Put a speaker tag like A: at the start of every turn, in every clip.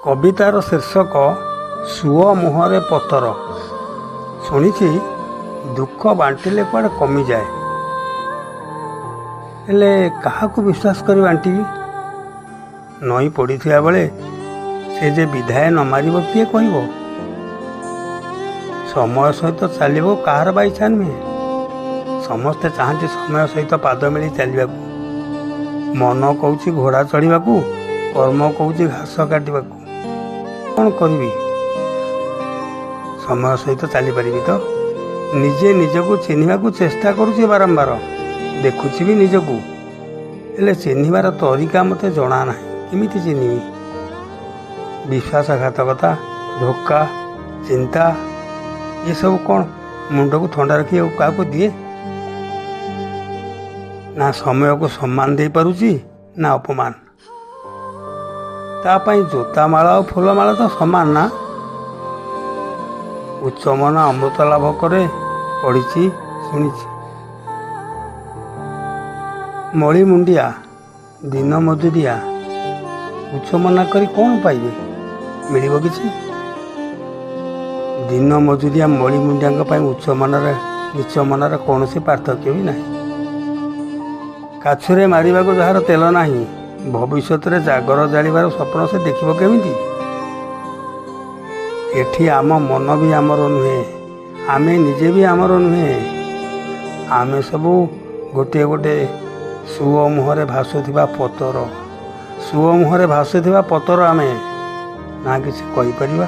A: କବିତାର ଶୀର୍ଷକ ସୁଅ ମୁହଁରେ ପତର। ଶୁଣିଛି ଦୁଃଖ ବାଣ୍ଟିଲେ କୁଆଡ଼େ କମିଯାଏ, ହେଲେ କାହାକୁ ବିଶ୍ୱାସ କରି ବାଣ୍ଟିବି? ନଇଁ ପଡ଼ିଥିବା ବେଳେ ସେ ଯେ ବିଧାୟ ନ ମାରିବ କିଏ କହିବ? ସମୟ ସହିତ ଚାଲିବ କାହାର ବା ଇଚ୍ଛା ନୁହେଁ। ସମସ୍ତେ ଚାହାନ୍ତି ସମୟ ସହିତ ପାଦ ମିଳି ଚାଲିବାକୁ। ମନ କହୁଛି ଘୋଡ଼ା ଚଢ଼ିବାକୁ, କର୍ମ କହୁଛି ଘାସ କାଟିବାକୁ। କ'ଣ କରିବି? ସମୟ ସହିତ ଚାଲିପାରିବି ତ? ନିଜେ ନିଜକୁ ଚିହ୍ନିବାକୁ ଚେଷ୍ଟା କରୁଛି ବାରମ୍ବାର, ଦେଖୁଛି ବି ନିଜକୁ, ହେଲେ ଚିହ୍ନିବାର ତରିକା ମୋତେ ଜଣା ନାହିଁ। କେମିତି ଚିହ୍ନିବି? ବିଶ୍ୱାସଘାତକତା, ଧୋକା, ଚିନ୍ତା, ଏସବୁ କ'ଣ ମୁଣ୍ଡକୁ ଥଣ୍ଡା ରଖିବାକୁ କାହାକୁ ଦିଏ? ନା ସମୟକୁ ସମ୍ମାନ ଦେଇପାରୁଛି ନା ଅପମାନ। ତା ପାଇଁ ଜୋତାମାଳ ଆଉ ଫୁଲମାଳ ତ ସମାନ ନା? ଉଚ୍ଚ ମନ ଅମୃତ ଲାଭ କରେ, ପଢ଼ିଛି, ଶୁଣିଛି। ମଳି ମୁଣ୍ଡିଆ, ଦିନ ମଜୁରିଆ ଉଚ୍ଚ ମନା କରି କ'ଣ ପାଇବେ? ମିଳିବ କିଛି? ଦିନ ମଜୁରିଆ ମଳି ମୁଣ୍ଡିଆଙ୍କ ପାଇଁ ଉଚ୍ଚ ମନରେ ନୀଚ ମନର କୌଣସି ପାର୍ଥକ୍ୟ ବି ନାହିଁ। କାଛୁରେ ମାରିବାକୁ ଯାହାର ତେଲ ନାହିଁ, ଭବିଷ୍ୟତରେ ଜାଗର ଜାଳିବାର ସ୍ୱପ୍ନ ସେ ଦେଖିବ କେମିତି? ଏଠି ଆମ ମନ ବି ଆମର ନୁହେଁ, ଆମେ ନିଜେ ବି ଆମର ନୁହେଁ। ଆମେ ସବୁ ଗୋଟିଏ ଗୋଟିଏ ସୁଅ ମୁହଁରେ ଭାସୁଥିବା ପତର। ସୁଅ ମୁହଁରେ ଭାସୁଥିବା ପତର ଆମେ ନା କିଛି କହିପାରିବା,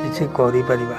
A: କିଛି କରିପାରିବା।